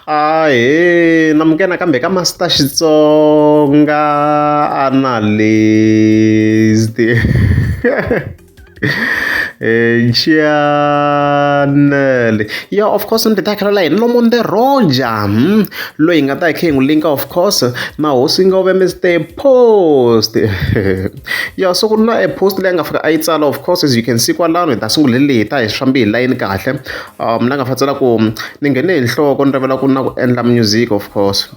Ahee namukela nakambe ka Master Xitsonga Analyst channel ya of course ni ta khala la hina lomu the Roger loyi hi nga ta hi kha hi n'wi linka of course na hosi yi nga ve Mister Post ya so ku na e post leyi a nga fika a yi tsala of course as you can see kwalano hi ta sungula leyi hi ta hi fambi hi layeni kahle la nga fa tsala ku ni nghene hi nhloko ni rivela ku na ku endla music of course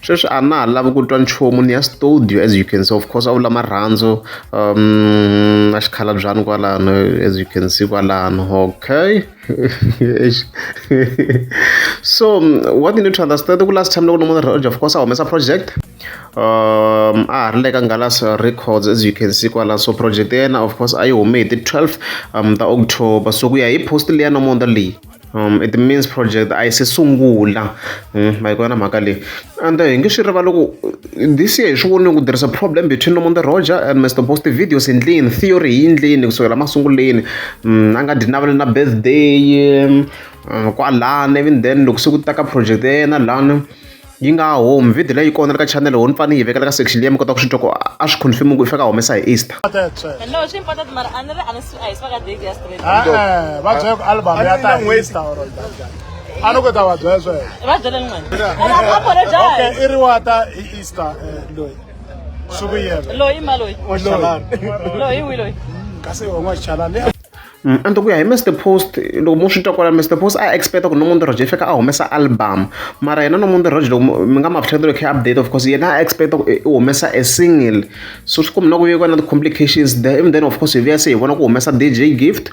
sweswi a na ha lavi ku twa nchumu ni ya studio as you can see of course a vula marhandzu na xikhalabyani kwalano as you can see kwalano okay so what you need to understand ku last time loko ni vona of course a humesa project a ha ri le ka Ngalas Records as you can see kwala so project ya yena of course a yi hume hi ti 12 ta October so ku ya hi post leya Nomonde leyi it means project a yi se sungula ma yi kona mhaka leyi and hi nge swi rivali ku this year hi swi vonile ku there is a problem between Nomonde Roger and Mr Post videos endleni theory hi endleni kusukela masunguleni a nga dyi navela na birthday kwalano even then loko se ku ta ka project ya yena lani yi nga humi video leyi kona ka channel ho ni fane yi vekela ka section liya mi kota ku swi twa ku a swi confirm ku i fika humesa hi Easter. No, swi important mara a ni ri a ni a hi swa ka date ya straight. Eh, va byela ku album ya ta hi Easter or njhani. A ni ku ta va byela sweswo. Va byela n'wina. And I apologize. Okay, i ri wa ta hi Easter loyi. Swi ku yena. Loyi ma loyi. Loyi wi loyi. Kasi u n'wa chalani. And ku ya hi Mister Post loko mo swi twa kwala Mister Post a expect ku Nomonde Roger i fika a humesa album mara yena Nomonde Roger loko mi nga ma tlhela kha update of course yena a expect ku i humesa a single so swi kumbe na ku ve na ti-complications there even then of course hi vuya se hi vona ku humesa D_J Gift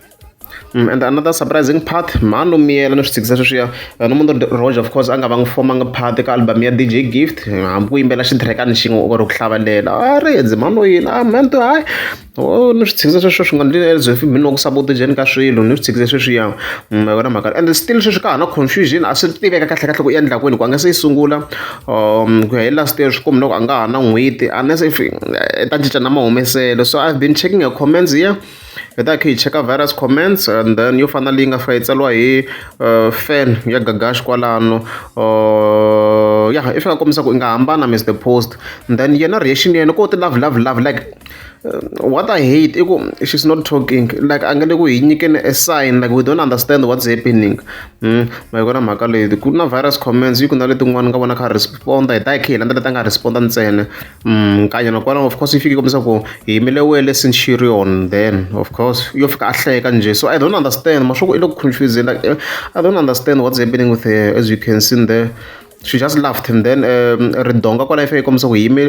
and another surprising part mhani no miyela ni swi tshikisa sweswiya Nomonde Roger of course a nga va ngi fomanga part ka album ya D_J Gift hambi ku yimbela xithirekani xin'we or ku hlavalela a ri mhani no yini a mhani to hayi Oh ni swi tshikisa sweswo swi nga ndzi as if mina ku sabotage ka swilo ni swi tshikise sweswiya ma yona mhaka and still sweswi ka ha na confusion a swi tiveka kahle kahle ku endla kwini ku a nga se yi sungula ku ya hi last year swi kombi loko a nga ha na n'hweti unless if ta cinca na mahumeselo so I've been checking your comments here hi ta kha hi cheka various comments and then yo fana leyi nga fika yi tsariwa hi fan ya Gagash kwalano ya i fika kombisa ku i nga hambana Mister Post and then yena reaction ya yena ko ti love love love like what I hate i ku she's not talking like a nga le ku hi nyikeni a sign like we don't understand what's happening ma yi vona mhaka leyi ku na various comments yi ku na letin'wana nga vona kha responda hi ta hi kha hi landza leti a nga responda ntsena kanye nakona of course yi fike yi kombisa ku hi yimele wele centurion then of course yo fika a hleka njhe so I don't understand ma swa ku i le ku confusing like I don't understand what's happening with her as you can see there she just laughed and then ridonga kwala yi fike yi kombisa ku hi yime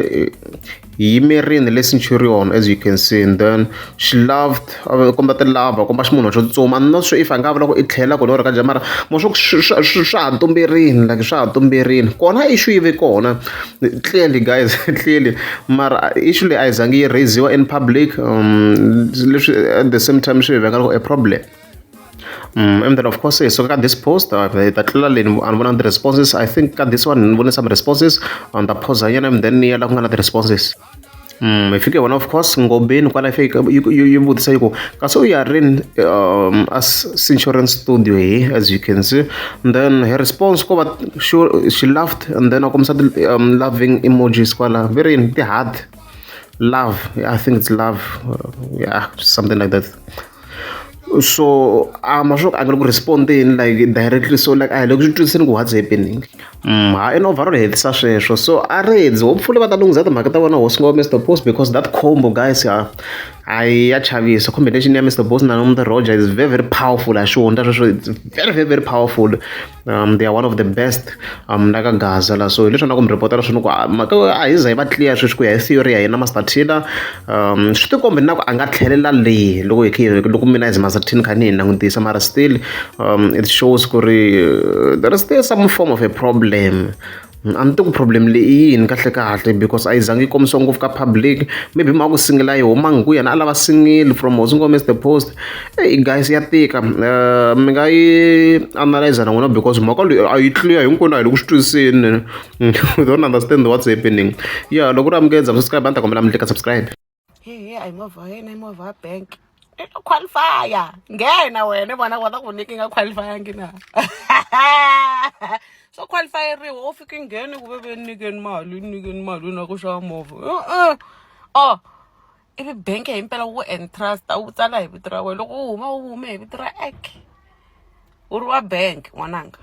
hi yimerini le centurion as you can see and then she loved a komba ti-love a komba ximunhu xo tsutsuma I'm not sure if a nga vula ku i tlhela ku or ka njhani mara mo swa ku swa ha tumberini like swa ha tumberini kona issue yi ve kona clearly guys clearly mara issue leyi a yi zangi yi raise-iwa in public leswi at the same time swi hi veka loko a problem and then of course so ka this post hi ta tlula leyi a ni vona ti-responses I think ka this one ni vone some responses ni ta pause nyana and then ni ya la ku nga na ti-responses hi fike vona of course ngobeni kwala yi fike yi vutisa yi ku kasi u ya rini as Centurion studio hi as you can see and then her response ko va sure she laughed and then a kombisa ti loving emojis kwala ve ri yini ti-heart love I think it's love yeah something like that so a ma swo a nga le ku respondeni like directly so like a hi le ku swi twisiseni ku what's happening ha in overall hi hetisa sweswo so a redzi hopefully va ta lunghisa timhaka ta vona hosi ngoma Mr Post because that combo guys a yi ya chavisa combination ya Mr Post na Nomta Roger is very very powerful a xihundla sweswo it's very very very powerful they are one of the best la ka Gaza la so hi leswi na ku mi report-ela swona ku mhaka a hi za hi va clear sweswi ku ya hi theory ya hina Master Taylor swi ti kombi na ku a nga tlhelela le loko hi kha hi loko mina as Master Taylor kha ni hi langutisa mara still it shows ku ri there is still some form of a problem a ni tivi ku problem leyi i yini kahle kahle because a yi zangi yi kombisiwa ngopfu ka public maybe mhaka ku single a yi humangi ku yena a lava single from hosi ngome the post eyi guys ya tika mi nga yi analyze na n'wina because mhaka leyi a yi clear hinkwenu a hi le ku swi twisiseni we don't understand what's happening ya loko ri amukeza subscribe a ni ta kombela mi tlika subscribe He he a hi movha wa yena i movha wa bank. I to qualify-a nghena wena vona va ta ku nyika i nga qualify-angi na swo qualifyeriwa wo fika i nghene ku ve ve nyikeni mali nyikeni mali na ku xava movha e-e o ivi bank himpela wu entrust wu tsala hi vito ra wena loko u huma u hume hi vito ra ek u ri wa bank n'wananga.